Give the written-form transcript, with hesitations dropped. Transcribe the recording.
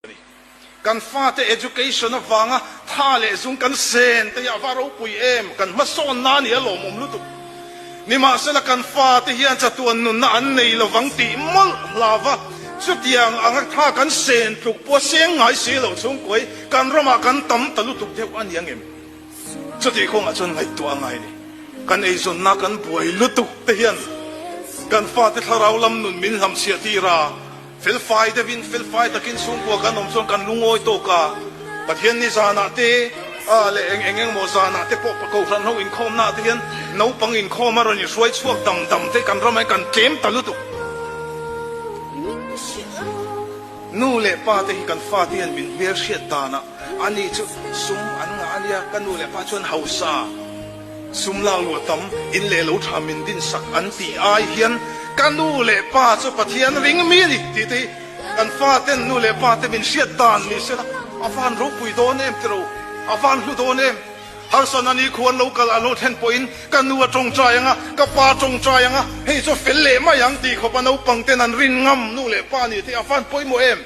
A ni. Kan fate education avanga tha leh zung kan sen te hi a va ropui em? Kan hmasawn na nia lawmawm lutuk. Nimahsela kan fate hian chatuan nunna an nei lovang tih mawlh hlava chutiang anga tha kan sen tluk pawh a seng ngai si lo chhungkuai kan ramah kan tam ta lutuk deuh a ni angem? Chutih kawngah chuan ngaihtuah a ngai a ni. Kan eizawnna kan buai lutuk te hian kan fate thlarau lam nun min hlamchhiah tir a. Felfai deuhin, felfai takin chhungkua kan awm chuan kan lungawi tawk a, Pathian ni zanah te leh eng eng engmaw zanah te pawh Kohhran ho inkhawmnaah te hian naupang inkhawm a rawn inhruai chhuak dam dam te kan ramah hian kan tlem ta lutuk. Nu leh pa te hi kan fate hian min hmelhriat danah ani chu sum an ngah a nia, ka nu leh pa chuan hausa. Sum lak luah tam, in leh lo tha min din sak an tih ai hian ka nu leh pa chu Pathian ring mi a ni tih te hi kan fa ten nu leh pa te min hriat dan ni sela a van ropui dawn em tiro, a van hlu dawn em. Harsan a ni khuan lo kal a lo thlen pawhin ka nu a tawngtai anga, ka pa tawngtai anga, hei chu fel leh mai ang tih khawpa naupang ten an rin ngam nu leh pa ni te a van pawimawh em.